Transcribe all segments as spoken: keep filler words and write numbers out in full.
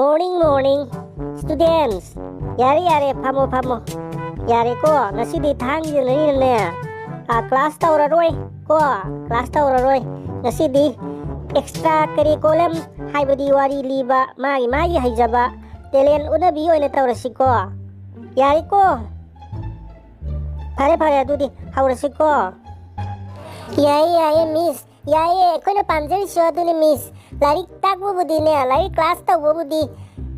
Morning, morning, students. ꯌꯥꯔꯦ, ꯌꯥꯔꯦ, ꯐꯝꯃꯣ, ꯐꯝꯃꯣ. ꯌꯥꯔꯦꯀꯣ, ꯉꯁꯤꯗꯤ ꯊꯥꯡꯖꯅꯤꯅꯅꯦ, ꯑ, class ꯇꯧꯔꯔꯣꯏ ꯀꯣ, class ꯇꯧꯔꯔꯣꯏ. ꯉꯁꯤꯗꯤ extra curriculum, ꯍꯥꯏꯕꯗꯤ ꯋꯥꯔꯤ ꯂꯤꯕ, ꯃꯥꯒꯤ, ꯃꯥꯒꯤ ꯍꯩꯖꯕ, talent ꯎꯠꯅꯕꯤ ꯑꯣꯏꯅ ꯇꯧꯔꯁꯤꯀꯣ. ꯌꯥꯔꯦꯀꯣ? ꯐꯔꯦ, ꯐꯔꯦ, ꯑꯗꯨꯗꯤ ꯍꯧꯔꯁꯤꯀꯣ. ꯌꯥꯏꯌꯦ, ꯌꯥꯏꯌꯦ, miss. ꯌꯥꯏꯌꯦ, ꯑꯩꯈꯣꯏꯅ ꯄꯥꯝꯖꯔꯤꯁꯨ ꯑꯗꯨꯅꯤ, miss. ꯂꯥꯏꯔꯤꯛ ꯇꯥꯛꯄꯕꯨꯗꯤꯅꯦ, ꯂꯥꯏꯔꯤꯛ class ꯇꯧꯕꯕꯨꯗꯤ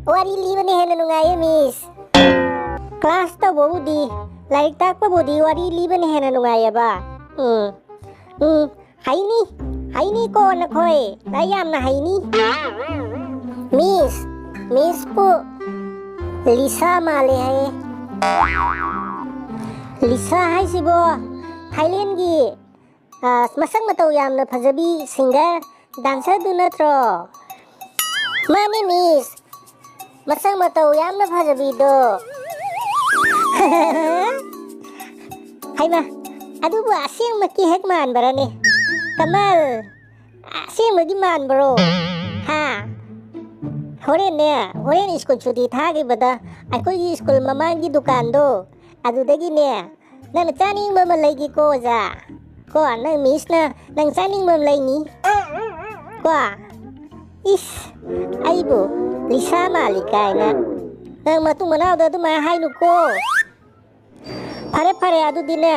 ꯋꯥꯔꯤ ꯂꯤꯕꯅ ꯍꯦꯟꯅ ꯅꯨꯡꯉꯥꯏꯌꯦ, miss. Class ꯇꯧꯕꯕꯨꯗꯤ, ꯂꯥꯏꯔꯤꯛ ꯇꯥꯛꯄꯕꯨꯗꯤ ꯋꯥꯔꯤ ꯂꯤꯕꯅ ꯍꯦꯟꯅ ꯅꯨꯡꯉꯥꯏꯌꯦꯕ. ꯎꯝ, ꯎꯝ, ꯍꯩꯅꯤ, ꯍꯩꯅꯤꯀꯣ ꯅꯈꯣꯏ, ꯂꯥꯏꯔꯤꯛ ꯌꯥꯝꯅ ꯍꯩꯅꯤ. Miss, missꯄꯨ ꯂꯤꯁꯥ ꯃꯥꯜꯂꯦ ꯍꯥꯏꯌꯦ. ꯂꯤꯁꯥ ꯍꯥꯏꯁꯤꯕꯣ ꯊꯥꯏꯂꯦꯟꯒꯤ, ꯑ, ꯃꯁꯛ ꯃꯇꯧ ꯌꯥꯝꯅ ꯐꯖꯕꯤ singer, dancerꯗꯨ ꯅꯠꯇ꯭ꯔꯣ? ꯃꯥꯅꯦ, miss. ꯃꯁꯛ ꯃꯇꯧ ꯌꯥꯝꯅ ꯐꯖꯕꯤꯗꯣ. ꯍꯩꯃꯥ, ꯑꯗꯨꯕꯨ ꯑꯁꯦꯡꯕꯀꯤ ꯍꯦꯛ ꯃꯥꯟꯕꯔꯅꯦ? ꯀꯃꯜ, ꯑꯁꯦꯡꯕꯒꯤ ꯃꯥꯟꯕ꯭ꯔꯣ? ꯍꯥ? ꯍꯣꯔꯦꯟꯅꯦ, ꯍꯣꯔꯦꯟ school ꯁꯨꯇꯤ ꯊꯥꯈꯤꯕꯗ ꯑꯩꯈꯣꯏꯒꯤ school ꯃꯃꯥꯡꯒꯤ ꯗꯨꯀꯥꯟꯗꯣ, ꯑꯗꯨꯗꯒꯤꯅꯦ, ꯅꯪꯅ ꯆꯥꯅꯤꯡꯕ ꯑꯃ ꯂꯩꯒꯦꯀꯣ, ꯑꯣꯖꯥ. ꯀꯣ, ꯅꯪ missꯅ ꯅꯪ ꯆꯥꯅꯤꯡꯕ ꯑꯃ ꯂꯩꯅꯤ. ꯀꯣ, ꯏꯁ, ꯑꯩꯕꯨ ꯂꯤꯁꯥ ꯃꯥꯜꯂꯤ ꯀꯥꯏꯅ. ꯅꯪ ꯃꯇꯨꯡ ꯃꯅꯥꯎꯗ ꯑꯗꯨꯃꯥꯏꯅ ꯍꯥꯏꯅꯨꯀꯣ. ꯐꯔꯦ, ꯐꯔꯦ, ꯑꯗꯨꯗꯤꯅꯦ,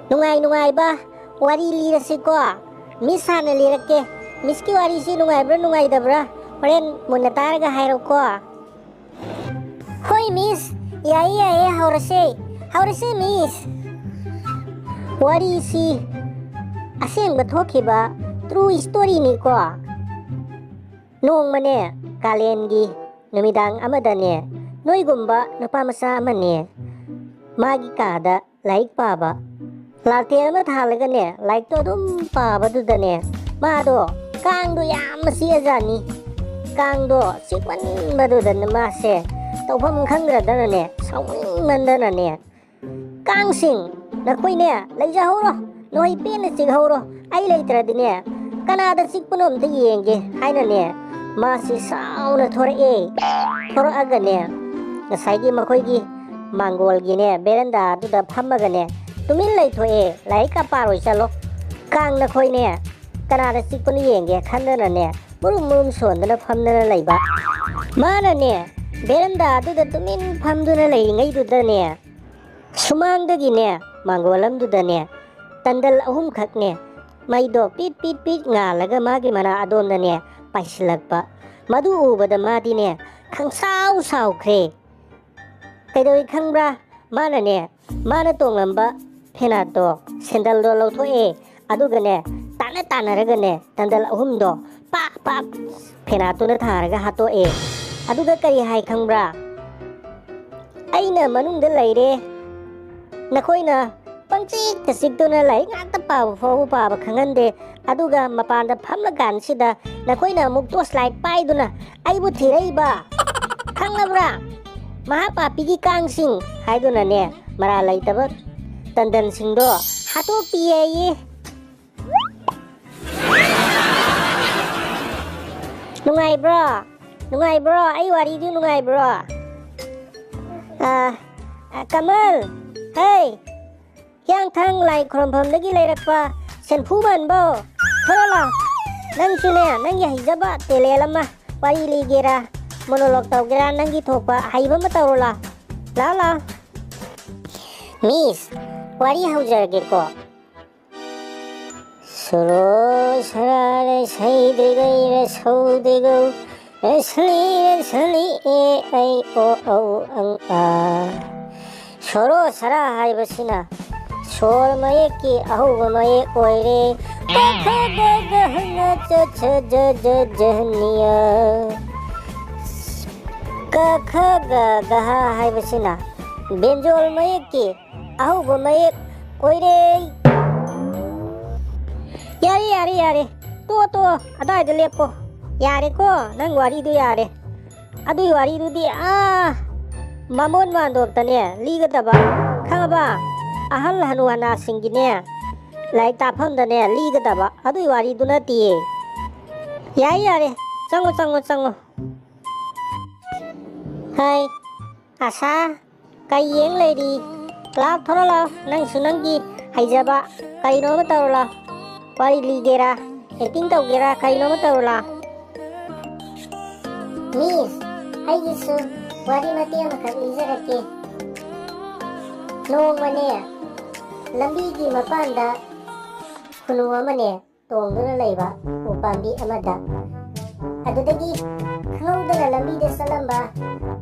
ꯅꯨꯡꯉꯥꯏ ꯅꯨꯡꯉꯥꯏꯕ ꯋꯥꯔꯤ ꯂꯤꯔꯁꯤꯀꯣ. Miss ꯍꯥꯟꯅ ꯂꯤꯔꯛꯀꯦ. Missꯀꯤ ꯋꯥꯔꯤꯁꯤ ꯅꯨꯡꯉꯥꯏꯕ꯭ꯔꯥ ꯅꯨꯡꯉꯥꯏꯇꯕ꯭ꯔꯥ ꯍꯣꯔꯦꯟ ꯃꯨꯟꯅ ꯇꯥꯔꯒ ꯍꯥꯏꯔꯛꯎꯀꯣ. ꯍꯣꯏ, miss. ꯌꯥꯏꯌꯦ, ꯌꯥꯏꯌꯦ, ꯍꯧꯔꯁꯦ꯫ ꯍꯧꯔꯁꯦ, miss꯫ ꯋꯥꯔꯤꯁꯤ ꯑꯁꯦꯡꯕ ꯊꯣꯛꯈꯤꯕ true storyꯅꯤꯀꯣ꯫ ꯅꯣꯡꯃꯅꯦ, ꯀꯥꯂꯦꯟꯒꯤ ꯅꯨꯃꯤꯗꯥꯡ ꯑꯃꯗꯅꯦ, ꯅꯣꯏꯒꯨꯝꯕ ꯅꯨꯄꯥ ꯃꯆꯥ ꯑꯃꯅꯦ, ꯃꯥꯒꯤ ꯀꯥꯗ ꯂꯥꯏꯔꯤꯛ ꯄꯥꯕ꯫ ꯂꯥꯜꯇꯦꯟ ꯑꯃ ꯊꯥꯜꯂꯒꯅꯦ, ꯂꯥꯏꯔꯤꯛꯇꯣ ꯑꯗꯨꯝ ꯄꯥꯕꯗꯨꯗꯅꯦ, ꯃꯥꯗꯣ ꯀꯥꯡꯗꯣ ꯌꯥꯝꯅ ꯆꯤꯛꯑꯖꯥꯠꯅꯤ꯫ ꯀꯥꯡꯗꯣ ꯆꯤꯛꯃꯟꯕꯗꯨꯗꯅꯦ, ꯃꯥꯁꯦ ꯇꯧꯐꯝ ꯈꯪꯗ꯭ꯔꯗꯅꯅꯦ, ꯁꯥꯎꯅꯤꯡꯃꯟꯗꯅꯅꯦ, "ꯀꯥꯡꯁꯤꯡ, ꯅꯈꯣꯏꯅꯦ ꯂꯩꯖꯍꯧꯔꯣ, ꯅꯈꯣꯏ ꯄꯦꯟꯅ ꯆꯤꯛꯍꯧꯔꯣ, ꯑꯩ ꯂꯩꯇ꯭ꯔꯗꯤꯅꯦ, ꯀꯅꯥꯗ ꯆꯤꯛꯄꯅꯣ ꯑꯝꯇ ꯌꯦꯡꯒꯦ" ꯍꯥꯏꯅꯅꯦ, ꯃꯥꯁꯤ ꯁꯥꯎꯅ ꯊꯣꯔꯛꯑꯦ꯫ ꯊꯣꯔꯛꯑꯒꯅꯦ, ꯉꯁꯥꯏꯒꯤ ꯃꯈꯣꯏꯒꯤ ꯃꯥꯡꯒꯣꯜꯒꯤꯅꯦ ꯕꯦꯔꯟꯗꯥꯗꯨꯗ ꯐꯝꯃꯒꯅꯦ, ꯇꯨꯃꯤꯟ ꯂꯩꯊꯣꯛꯑꯦ꯫ "ꯂꯥꯏꯔꯤꯛꯀ ꯄꯥꯔꯣꯏ, ꯆꯠꯂꯣ꯫ ꯀꯥꯡ ꯅꯈꯣꯏꯅꯦ, ꯀꯅꯥꯗ ꯆꯤꯛꯄꯅꯣ ꯌꯦꯡꯒꯦ" ꯈꯟꯗꯅꯅꯦ, ꯃꯨꯔꯨꯝ ꯃꯨꯔꯨꯝ ꯁꯣꯟꯗꯅ ꯐꯝꯗꯅ ꯂꯩꯕ꯫ ꯃꯥꯅꯅꯦ, ꯕꯦꯔꯟꯗꯥꯗꯨꯗ ꯇꯨꯃꯤꯟ ꯐꯝꯗꯨꯅ ꯂꯩꯔꯤꯉꯩꯗꯨꯗꯅꯦ, ꯁꯨꯃꯥꯡꯗꯒꯤꯅꯦ, ꯃꯥꯡꯒꯣꯜ ꯑꯃꯗꯨꯗꯅꯦ, ꯇꯟꯗꯜ ꯑꯍꯨꯝꯈꯛꯅꯦ, ꯃꯩꯗꯣ ꯄꯤꯠ ꯄꯤꯠ ꯄꯤꯠ ꯉꯥꯜꯂꯒ ꯃꯥꯒꯤ ꯃꯅꯥ ꯑꯗꯣꯝꯗꯅꯦ ꯄꯥꯏꯁꯤꯜꯂꯛꯄ꯫ ꯃꯗꯨ ꯎꯕꯗ ꯃꯥꯗꯤꯅꯦ, ꯈꯪꯁꯥꯎ ꯁꯥꯎꯈ꯭ꯔꯦ꯫ ꯀꯩꯗꯧꯏ ꯈꯪꯕ꯭ꯔꯥ? ꯃꯥꯅꯅꯦ, ꯃꯥꯅ ꯇꯣꯡꯂꯝꯕ ꯐꯦꯅꯥꯠꯇꯣ, ꯁꯦꯟꯗꯜꯗꯣ ꯂꯧꯊꯣꯛꯑꯦ꯫ ꯑꯗꯨꯒꯅꯦ, ꯇꯥꯟꯅ ꯇꯥꯟꯅꯔꯒꯅꯦ, ꯇꯟꯗꯜ ꯑꯍꯨꯝꯗꯣ ꯄꯥꯛ ꯄꯥꯛ ꯐꯦꯅꯥꯠꯇꯨꯅ ꯊꯥꯔꯒ ꯍꯥꯠꯇꯣꯛꯑꯦ꯫ ꯑꯗꯨꯒ ꯀꯔꯤ ꯍꯥꯏ ꯈꯪꯕ꯭ꯔꯥ? "ꯑꯩꯅ ꯃꯅꯨꯡꯗ ꯂꯩꯔꯦ, ꯅꯈꯣꯏꯅ ꯄꯪꯆꯤꯛꯇ ꯆꯤꯛꯇꯨꯅ ꯂꯥꯏꯔꯤꯛ ꯉꯥꯛꯇ ꯄꯥꯕ ꯐꯥꯎꯕ ꯄꯥꯕ ꯈꯪꯍꯟꯗꯦ, ꯑꯗꯨꯒ ꯃꯄꯥꯟꯗ ꯐꯝꯂꯀꯥꯟꯁꯤꯗ ꯅꯈꯣꯏꯅ ꯑꯃꯨꯛ ꯇꯣꯔꯆ ꯂꯥꯏꯠ ꯄꯥꯏꯗꯨꯅ ꯑꯩꯕꯨ ꯊꯤꯔꯛꯏꯕ, ꯈꯪꯂꯕ꯭ꯔꯥ? ꯃꯍꯥ ꯄꯥꯄꯤꯒꯤ ꯀꯥꯡꯁꯤꯡ" ꯍꯥꯏꯗꯨꯅꯅꯦ, ꯃꯔꯥꯜ ꯂꯩꯇꯕ ꯇꯟꯗꯟꯁꯤꯡꯗꯣ ꯍꯥꯠꯇꯣꯛꯄꯤꯌꯦꯌꯦ꯫ ꯅꯨꯡꯉꯥꯏꯕ꯭ꯔꯣ? ꯅꯨꯡꯉꯥꯏꯕ꯭ꯔꯣ? ꯑꯩ ꯋꯥꯔꯤꯗꯨ ꯅꯨꯡꯉꯥꯏꯕ꯭ꯔꯣ? ꯑ, ꯑ, ꯀꯃꯜ, ꯍꯦ, ꯍꯤꯌꯥꯡꯊꯥꯡ ꯂꯥꯏ ꯈꯨꯔꯨꯝꯐꯝꯗꯒꯤ ꯂꯩꯔꯛꯄ ꯁꯦꯟꯐꯨ ꯃꯥꯟꯕꯣ, ꯊꯣꯔꯛꯑꯣ ꯂꯥꯎ꯫ ꯅꯪꯁꯨꯅꯦ, ꯅꯪꯒꯤ ꯍꯩꯖꯕ ꯇꯦꯂꯦꯟ ꯑꯃ, ꯋꯥꯔꯤ ꯂꯤꯒꯦꯔꯥ, ꯃꯣꯅꯣꯂꯣꯛ ꯇꯧꯒꯦꯔꯥ, ꯅꯪꯒꯤ ꯊꯣꯛꯄ ꯑꯍꯩꯕ ꯑꯃ ꯇꯧꯔꯣ ꯂꯥꯎ꯫ ꯂꯥꯎ, ꯂꯥꯎ꯫ ꯃꯤꯁ, ꯋꯥꯔꯤ ꯍꯧꯖꯔꯒꯦꯀꯣ꯫ ꯁꯣꯔꯣ ꯁꯔꯥꯔ ꯁꯩꯗ꯭ꯔꯤꯒꯩ ꯔ ꯁꯧꯗ꯭ꯔꯤꯒꯧ ꯔ ꯁꯂꯤ ꯔ ꯁꯂꯤ ꯑꯦ ꯑꯩ ꯑꯣ ꯎ ꯑꯪ ꯑꯥ꯫ ꯁꯣꯔꯣ ꯁꯔꯥ ꯍꯥꯏꯕꯁꯤꯅ ꯁꯣꯔ ꯃꯌꯦꯛꯀꯤ ꯑꯍꯧꯕ ꯃꯌꯦꯛ ꯑꯣꯏꯔꯦ꯫ ꯀ ꯈ ꯒ ꯒ ꯍ ꯉ ꯆ ꯆ ꯖ ꯖ ꯖ ꯅꯤꯌ꯫ ꯀ ꯈ ꯒ ꯒ ꯍ ꯍꯥꯏꯕꯁꯤꯅ ꯕꯦꯟꯖꯣꯜ ꯃꯌꯦꯛꯀꯤ ꯑꯍꯧꯕ ꯃꯌꯦꯛ ꯑꯣꯏꯔꯦ꯫ ꯌꯥꯔꯦ, ꯌꯥꯔꯦ, ꯌꯥꯔꯦ꯫ ꯇꯣꯛꯑꯣ, ꯇꯣꯛꯑꯣ꯫ ꯑꯗꯥꯏꯗ ꯂꯦꯞꯄꯣ꯫ ꯌꯥꯔꯦꯀꯣ? ꯅꯪ ꯋꯥꯔꯤꯗꯨ ꯌꯥꯔꯦ꯫ ꯑꯗꯨꯏ ꯋꯥꯔꯤꯗꯨꯗꯤ, ꯑꯥ, ꯃꯃꯣꯟ ꯃꯥꯟꯗꯣꯞꯇꯅꯦ ꯂꯤꯒꯗꯕ꯫ ꯈꯪꯉꯕ? ꯑꯍꯜ ꯍꯅꯨ ꯍꯅꯥꯁꯤꯡꯒꯤꯅꯦ ꯂꯥꯏꯔꯤꯛ ꯇꯥꯛꯐꯝꯗꯅꯦ ꯂꯤꯒꯗꯕ꯫ ꯑꯗꯨꯏ ꯋꯥꯔꯤꯗꯨ ꯅꯠꯇꯤꯌꯦ꯫ ꯌꯥꯔꯦ, ꯌꯥꯔꯦ꯫ ꯆꯪꯉꯣ, ꯆꯪꯉꯣ, ꯆꯪꯉꯣ꯫ ꯍꯥꯏ, ꯑꯁꯥ, ꯀꯩ ꯌꯦꯡ ꯂꯩꯔꯤ? ꯂꯥꯎ, ꯊꯣꯔꯛꯑꯣ, ꯂꯥꯎ꯫ ꯅꯪꯁꯨ ꯅꯪꯒꯤ ꯍꯩꯖꯕ ꯀꯩꯅꯣꯝꯃ ꯇꯧꯔꯣ, ꯂꯥꯎ꯫ ꯋꯥꯔꯤ ꯂꯤꯒꯦꯔꯥ, ꯑꯦꯛꯇꯤꯡ ꯇꯧꯒꯦꯔꯥ, ꯀꯩꯅꯣꯝꯃ ꯇꯧꯔꯣ, ꯂꯥꯎ꯫ ꯃꯤꯁ, ꯑꯩꯒꯤꯁꯨ ꯋꯥꯔꯤ ꯃꯇꯦꯛ ꯑꯃꯈꯛ ꯂꯤꯖꯔꯛꯀꯦ꯫ ꯅꯣꯡꯃꯅꯦ, ꯂꯝꯕꯤꯒꯤ ꯃꯄꯥꯟꯗ ꯈꯨꯅꯨ ꯑꯃꯅꯦ, ꯇꯣꯡꯗꯨꯅ ꯂꯩꯕ ꯎꯄꯥꯝꯕꯤ ꯑꯃꯗ꯫ ꯑꯗꯨꯗꯒꯤ ꯈꯪꯍꯧꯗꯅ ꯂꯝꯕꯤꯗ ꯆꯠꯂꯝꯕ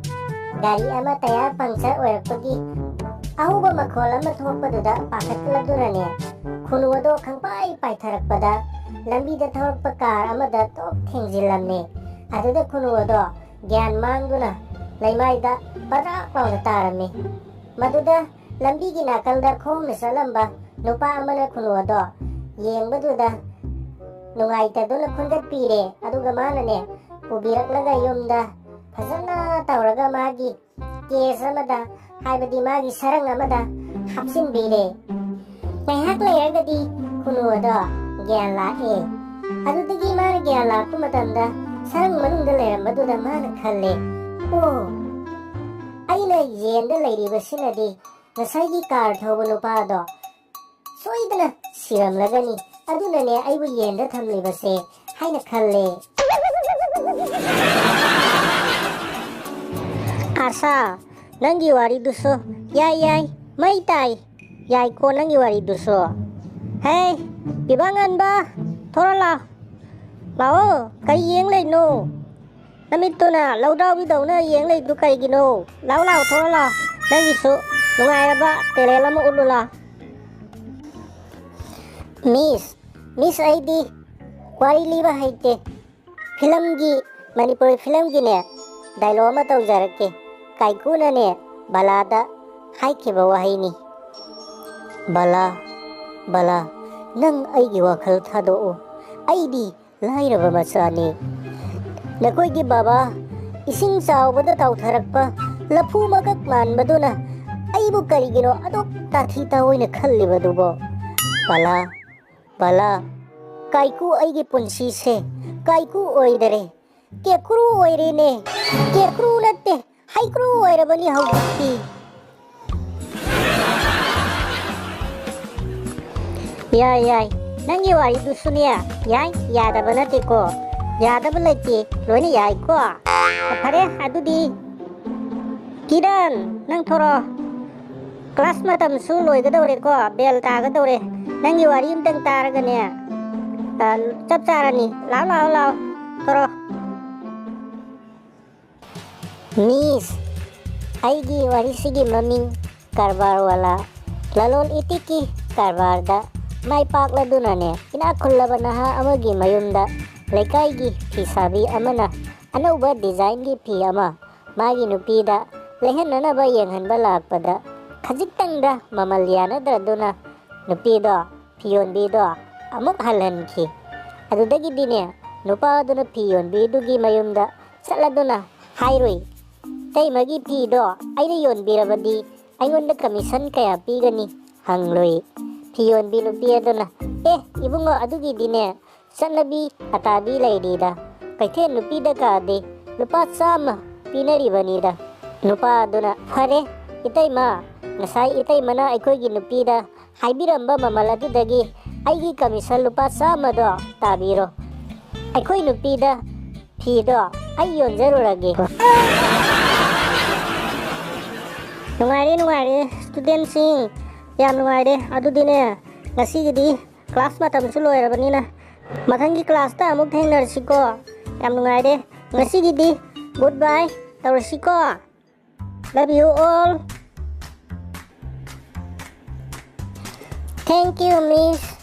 ꯒꯥꯔꯤ ꯑꯃ ꯇꯌꯥꯔ ꯄꯪꯆꯔ ꯑꯣꯏꯔꯛꯄꯒꯤ ꯑꯍꯧꯕ ꯃꯈꯣꯜ ꯑꯃ ꯊꯣꯛꯄꯗꯨꯗ ꯄꯥꯈꯠꯂꯗꯨꯅꯅꯦ, ꯈꯨꯅꯨ ꯑꯗꯣ ꯈꯪꯄꯥꯏ ꯄꯥꯏꯊꯔꯛꯄꯗ ꯂꯝꯕꯤꯗ ꯊꯧꯔꯛꯄ ꯀꯥꯔ ꯑꯃꯗ ꯇꯣꯛ ꯊꯦꯡꯖꯤꯜꯂꯝꯃꯦ꯫ ꯑꯗꯨꯗ ꯈꯨꯅꯨ ꯑꯗꯣ ꯒ꯭ꯌꯥꯟ ꯃꯥꯡꯗꯨꯅ ꯂꯩꯃꯥꯏꯗ ꯄꯗ꯭ꯔꯥꯛ ꯂꯥꯎꯅ ꯇꯥꯔꯝꯃꯤ꯫ ꯃꯗꯨꯗ ꯂꯝꯕꯤꯒꯤ ꯅꯥꯀꯜꯗ ꯈꯣꯡꯅ ꯆꯠꯂꯝꯕ ꯅꯨꯄꯥ ꯑꯃꯅ ꯈꯨꯅꯨ ꯑꯗꯣ ꯌꯦꯡꯕꯗꯨꯗ ꯅꯨꯡꯉꯥꯏꯇꯗꯨꯅ ꯈꯨꯟꯒꯠꯄꯤꯔꯦ꯫ ꯑꯗꯨꯒ ꯃꯥꯅꯅꯦ, ꯄꯨꯕꯤꯔꯛꯂꯒ ꯌꯨꯝꯗ ꯐꯖꯅ ꯇꯧꯔꯒ ꯃꯥꯒꯤ ꯀꯦꯁ ꯑꯃꯗ, ꯍꯥꯏꯕꯗꯤ ꯃꯥꯒꯤ ꯁꯔꯪ ꯑꯃꯗ ꯍꯥꯞꯆꯤꯟꯕꯤꯔꯦ꯫ ꯉꯥꯏꯍꯥꯛ ꯂꯩꯔꯒꯗꯤ ꯈꯨꯅꯨ ꯑꯗꯣ ꯒ꯭ꯌꯥꯟ ꯂꯥꯛꯑꯦ꯫ ꯑꯗꯨꯗꯒꯤ ꯃꯥꯅ ꯒ꯭ꯌꯥꯟ ꯂꯥꯛꯄ ꯃꯇꯝꯗ ꯁꯔꯪ ꯃꯅꯨꯡꯗ ꯂꯩꯔꯝꯕꯗꯨꯗ ꯃꯥꯅ ꯈꯜꯂꯦ, "ꯑꯣ, ꯑꯩꯅ ꯌꯦꯟꯗ ꯂꯩꯔꯤꯕꯁꯤꯅꯗꯤ ꯉꯁꯥꯏꯒꯤ ꯀꯥꯔ ꯊꯧꯕ ꯅꯨꯄꯥꯗꯣ ꯁꯣꯏꯗꯅ ꯁꯤꯔꯝꯂꯒꯅꯤ, ꯑꯗꯨꯅꯅꯦ ꯑꯩꯕꯨ ꯌꯦꯟꯗ ꯊꯝꯂꯤꯕꯁꯦ" ꯍꯥꯏꯅ ꯈꯜꯂꯦ꯫ ꯑꯥꯁꯥ, ꯅꯪꯒꯤ ꯋꯥꯔꯤꯗꯨꯁꯨ ꯌꯥꯏ, ꯌꯥꯏ, ꯃꯩ ꯇꯥꯏ꯫ ꯌꯥꯏꯀꯣ ꯅꯪꯒꯤ ꯋꯥꯔꯤꯗꯨꯁꯨ꯫ ꯍꯦ, ꯄꯤꯕꯥ ꯉꯟꯕ, ꯊꯣꯔꯛꯑꯣ ꯂꯥꯎ꯫ ꯂꯥꯛꯑꯣ, ꯀꯔꯤ ꯌꯦꯡ ꯂꯩꯅꯣ? ꯅꯃꯤꯠꯇꯨꯅ ꯂꯧꯗ꯭ꯔꯥꯎꯕꯤꯗꯧꯅ ꯌꯦꯡ ꯂꯩꯗꯨ ꯀꯩꯒꯤꯅꯣ? ꯂꯥꯎ, ꯂꯥꯎ, ꯊꯣꯔꯛꯑꯣ ꯂꯥꯎ꯫ ꯅꯪꯒꯤꯁꯨ ꯅꯨꯡꯉꯥꯏꯔꯕ ꯇꯦꯂꯦꯟ ꯑꯃ ꯎꯠꯂꯨ ꯂꯥꯎ꯫ ꯃꯤꯁ, ꯃꯤꯁ, ꯑꯩꯗꯤ ꯋꯥꯔꯤ ꯂꯤꯕ ꯍꯩꯇꯦ꯫ ꯐꯤꯂꯝꯒꯤ, ꯃꯅꯤꯄꯨꯔꯤ ꯐꯤꯂꯝꯒꯤꯅꯦ, ꯗꯥꯏꯂꯣꯛ ꯑꯃ ꯇꯧꯖꯔꯛꯀꯦ꯫ ꯀꯥꯏꯀꯨꯅꯅꯦ, ꯕꯂꯥꯗ ꯍꯥꯏꯈꯤꯕ ꯋꯥꯍꯩꯅꯤ꯫ "ꯕꯂꯥ, ꯕꯂꯥ, ꯅꯪ ꯑꯩꯒꯤ ꯋꯥꯈꯜ ꯊꯥꯗꯣꯛꯎ꯫ ꯑꯩꯗꯤ ꯂꯥꯏꯔꯕ ꯃꯆꯥꯅꯤ꯫ ꯅꯈꯣꯏꯒꯤ ꯕꯕꯥ ꯏꯁꯤꯡ ꯆꯥꯎꯕꯗ ꯇꯥꯎꯊꯔꯛꯄ ꯂꯐꯨ ꯃꯀꯛ ꯃꯥꯟꯕꯗꯨꯅ ꯑꯩꯕꯨ ꯀꯔꯤꯒꯤꯅꯣ ꯑꯗꯨꯛ ꯇꯥꯊꯤ ꯇꯥꯑꯣꯏꯅ ꯈꯜꯂꯤꯕꯗꯨꯕꯣ? ꯕꯂꯥ, ꯕꯂꯥ, ꯀꯥꯏꯀꯨ ꯑꯩꯒꯤ ꯄꯨꯟꯁꯤꯁꯦ ꯀꯥꯏꯀꯨ ꯑꯣꯏꯗꯔꯦ꯫ ꯀꯦꯀ꯭ꯔꯨ ꯑꯣꯏꯔꯦꯅꯦ꯫ ꯀꯦꯀ꯭ꯔꯨ ꯅꯠꯇꯦ, ꯍꯩꯀ꯭ꯔꯨ ꯑꯣꯏꯔꯕꯅꯤ ꯍꯧꯖꯤꯛꯇꯤ꯫ ꯌꯥꯏ, ꯌꯥꯏ꯫ ꯅꯪꯒꯤ ꯋꯥꯔꯤꯗꯨꯁꯨꯅꯦ, ꯌꯥꯏ, ꯌꯥꯗꯕ ꯅꯠꯇꯦꯀꯣ꯫ ꯌꯥꯗꯕ ꯂꯩꯇꯦ, ꯂꯣꯏꯅ ꯌꯥꯏꯀꯣ꯫ ꯐꯔꯦ, ꯑꯗꯨꯗꯤ ꯀꯤꯔꯟ, ꯅꯪ ꯊꯣꯔꯛꯑꯣ꯫ ꯀ꯭ꯂꯥꯁ ꯃꯇꯝꯁꯨ ꯂꯣꯏꯒꯗꯧꯔꯦꯀꯣ, ꯕꯦꯜ ꯇꯥꯒꯗꯧꯔꯦ꯫ ꯅꯪꯒꯤ ꯋꯥꯔꯤ ꯑꯝꯇꯪ ꯇꯥꯔꯒꯅꯦ, ꯑ, ꯆꯞ ꯆꯥꯔꯅꯤ꯫ ꯂꯥꯛꯑꯣ, ꯂꯥꯛꯑꯣ, ꯂꯥꯛꯑꯣ꯫ ꯊꯣꯔꯛꯑꯣ꯫ ꯃꯤꯁ, ꯑꯩꯒꯤ ꯋꯥꯔꯤꯁꯤꯒꯤ ꯃꯃꯤꯡ ꯀꯔꯕꯥꯔ ꯋꯥꯂꯥ꯫ ꯂꯂꯣꯟ ꯏꯇꯤꯛꯀꯤ ꯀꯔꯕꯥꯔꯗ ꯃꯥꯏ ꯄꯥꯛꯂꯗꯨꯅꯅꯦ, ꯏꯅꯥꯛ ꯈꯨꯜꯂꯕ ꯅꯍꯥ ꯑꯃꯒꯤ ꯃꯌꯨꯝꯗ ꯂꯩꯀꯥꯏꯒꯤ ꯐꯤꯁꯥꯕꯤ ꯑꯃꯅ ꯑꯅꯧꯕ ꯗꯤꯖꯥꯏꯟꯒꯤ ꯐꯤ ꯑꯃ ꯃꯥꯒꯤ ꯅꯨꯄꯤꯗ ꯂꯩꯍꯟꯅꯅꯕ ꯌꯦꯡꯍꯟꯕ ꯂꯥꯛꯄꯗ, ꯈꯖꯤꯛꯇꯪꯗ ꯃꯃꯜ ꯌꯥꯅꯗ꯭ꯔꯗꯨꯅ ꯅꯨꯄꯤꯗꯣ, ꯐꯤ ꯌꯣꯟꯕꯤꯗꯣ ꯑꯃꯨꯛ ꯍꯜꯍꯟꯈꯤ꯫ ꯑꯗꯨꯗꯒꯤꯗꯤꯅꯦ, ꯅꯨꯄꯥꯗꯨꯅ ꯐꯤ ꯌꯣꯟꯕꯤꯗꯨꯒꯤ ꯃꯌꯨꯝꯗ ꯆꯠꯂꯗꯨꯅ ꯍꯥꯏꯔꯨꯏ, "ꯏꯇꯩꯃꯒꯤ ꯐꯤꯗꯣ ꯑꯩꯅ ꯌꯣꯟꯕꯤꯔꯕꯗꯤ ꯑꯩꯉꯣꯟꯗ ꯀꯃꯤꯁꯟ ꯀꯌꯥ ꯄꯤꯒꯅꯤ?" ꯍꯪꯂꯨꯏ꯫ ꯐꯤ ꯌꯣꯟꯕꯤ ꯅꯨꯄꯤ ꯑꯗꯨꯅ, "ꯑꯦ ꯏꯕꯨꯡꯉꯣ, ꯑꯗꯨꯒꯤꯗꯤꯅꯦ, ꯆꯠꯅꯕꯤ ꯑꯇꯥꯕꯤ ꯂꯩꯔꯤꯗ, ꯀꯩꯊꯦꯜ ꯅꯨꯄꯤꯗ ꯀꯥꯗꯤ ꯂꯨꯄꯥ ꯆꯥꯝꯃ ꯄꯤꯅꯔꯤꯕꯅꯤꯗ"꯫ ꯅꯨꯄꯥ ꯑꯗꯨꯅ, "ꯐꯔꯦ ꯏꯇꯩꯃ, ꯉꯁꯥꯏ ꯏꯇꯩꯃꯅ ꯑꯩꯈꯣꯏꯒꯤ ꯅꯨꯄꯤꯗ ꯍꯥꯏꯕꯤꯔꯝꯕ ꯃꯃꯜ ꯑꯗꯨꯗꯒꯤ ꯑꯩꯒꯤ ꯀꯃꯤꯁꯟ ꯂꯨꯄꯥ ꯆꯥꯝꯃꯗꯣ ꯇꯥꯕꯤꯔꯣ꯫ ꯑꯩꯈꯣꯏ ꯅꯨꯄꯤꯗ ꯐꯤꯗꯣ ꯑꯩ ꯌꯣꯟꯖꯔꯨꯔꯒꯦ"꯫ ꯅꯨꯡꯉꯥꯏꯔꯦ, ꯅꯨꯡꯉꯥꯏꯔꯦ, ꯁ꯭ꯇꯨꯗꯦꯟꯁꯤꯡ, ꯌꯥꯝ ꯅꯨꯡꯉꯥꯏꯔꯦ꯫ ꯑꯗꯨꯗꯤꯅꯦ, ꯉꯁꯤꯒꯤꯗꯤ ꯀ꯭ꯂꯥꯁ ꯃꯇꯝꯁꯨ ꯂꯣꯏꯔꯕꯅꯤꯅ, ꯃꯊꯪꯒꯤ ꯀ꯭ꯂꯥꯁꯇ ꯑꯃꯨꯛ ꯊꯦꯡꯅꯔꯁꯤꯀꯣ꯫ ꯌꯥꯝ ꯅꯨꯡꯉꯥꯏꯔꯦ꯫ ꯉꯁꯤꯒꯤꯗꯤ ꯒꯨꯗ ꯕꯥꯏ ꯇꯧꯔꯁꯤꯀꯣ꯫ Love you all. Thank you, Miss.